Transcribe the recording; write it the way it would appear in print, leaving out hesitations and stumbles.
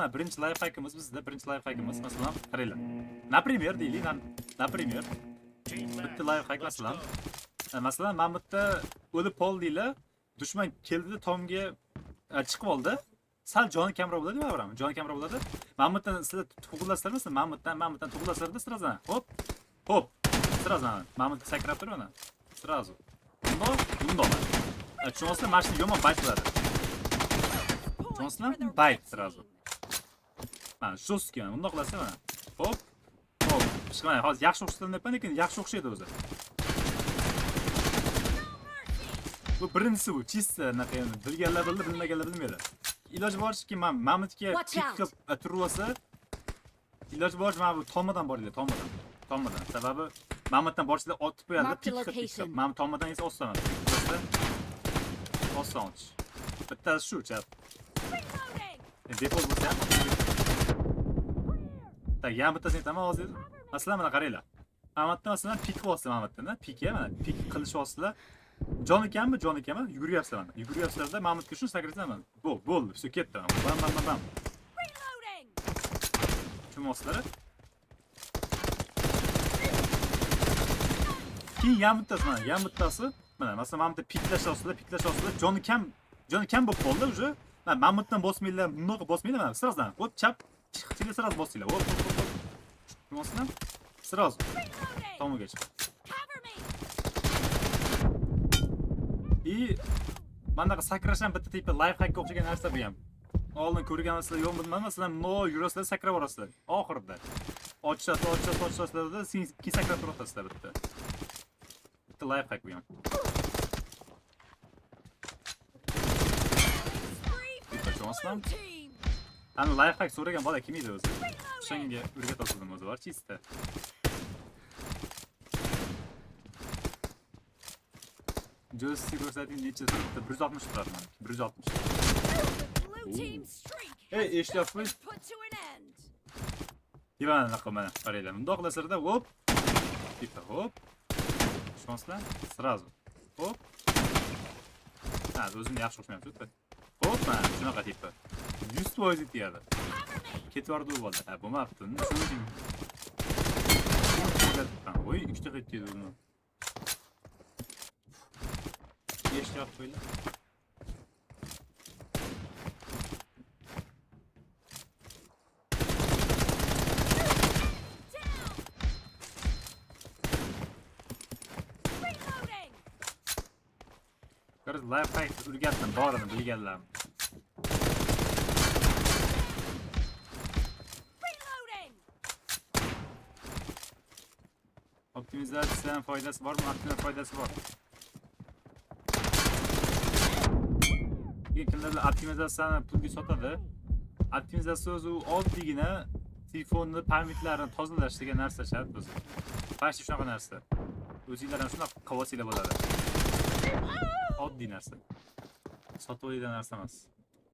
Mana birinchi lifehackimiz bizda, birinchi lifehackimiz masalan, qaranglar. Например, deylik, например, bitta lifehack masalan. Masalan, mana bu yerda o'lib qoldinglar, dushman keldida tomga chiqib oldi. Sal joni kamroq bo'ladi, baribir joni kamroq bo'ladi. Mana bu yerdan sizlar tug'ilasizlar, masalan, mana bu yerdan tug'ilasizlarda сразу. Hop. Hop. Сразу mana bu yerda sakrab turib mana. Сразу. Bundoq, bundoq. Tushunyapsizlar, mana shuni yomon bait qiladi. Points for the Bait red сразу. team. Mana жесткий mana bundoq qilasizlar mana. Hop. Hop. Mana hozir yaxshi o'xshatdim deyapman, lekin yaxshi o'xshaydi o'zi. Bu birinchisi bu, чисто anaqa endi bilganlar bildi, bilmaganlar bilmaydi. Iloji boricha man Mamitga Watch peek out. qilib turib olsa, iloji boricha mana bu tomadan boringlar, tomadan. Tomadan. Sababi Mamitdan borsanglar otib qo'yadi, Mark the peek qilib, peek qilib. location. Mana bu tomadan esa oson. Oson otish. Bittasi shu chap. Reloading. Default bo'lsa ham. Так, yana bittasini aytaman hozir. Masalan, mana qaranglar. Mamatda masalan peek qilyapsizlar Mamatdan, peek mana peek qilishyapsizlar. Joni kammi, joni kammi? Yuguryapsizlar mana. Yuguryapsizlarda Mamatga shuni sakrasizlar mana. Bo'ldi, bo'ldi, всё ketdi. Bam bam bam bam. Reloading. Tushunyapsizlar? Keyin yana bittasi mana, yana bittasi mana masalan mana bu yerda peeklashyapsizlar, peeklashyapsizlar, joni kam bo'lib qoldi уже. Mana Mamatdan bosmanglar, bundoq bosmanglar mana, сразу. Hop, chap, chiqinglar, сразу bosinglar. Hop, hop, hop. Tushunyapsizlar? Сразу Reloading. tomiga chiqadi. Cover me. И mana bunaqa sakrash ham bitta типа lifehackka o'xshagan narsa bu ham. Oldin ko'rgansizlar yo'qmi bilmadim, masalan, bundoq yurasizlar, sakrab yuborasizlar. Oxirida. Ochishasiz, ochishasiz, ochishasizlarda keyin sakrab turatasizlar bitta. Bitta lifehack bu ham. Spree for Bitta the tushunyapsizlarmi? blue team. Ani lifehack so'ragan bola kim edi o'zi? O'shanga o'rgatasiz o'zi bor, чисто. Joystick ko'rsating necha turibdi? 160 turadi maniki. 160. The blue team's streak Ey, has just eshityapmiz. been put to an end. Mana anaqa mana qaranglar. Bundoq qilasizlarda, hop. Bitta hop. Tushunyapsizlar? Сразу. Hop. Ha, o'zim yaxshi o'xshamayapti. Hop, mana shunaqa типа. 100% tegadi. Cover me. Ketib yubordi u bola. Ha, bo'lmabdi. Shuning uchun. Voy, ikkita hit tegdi uni. Eshityapti qo'ylar. Down. Reloading. Ko'rasiz, lifehack o'rgatdim, borini bilganlar. Reloading. Optimizatsiyaning foydasi bormi? Optimizatsiya foydasi bor. Keyin kimlardir optimizatsiyani pulga sotadi. Optimizatsiya o'zi u oddiygina telefonni память larini tozalash degan narsa shart o'zi. Почти shunaqa narsa. O'zinglar ham shunaqa qilib olsanglar bo'ladi. Oddiy narsa. Sotib oladigan narsa emas.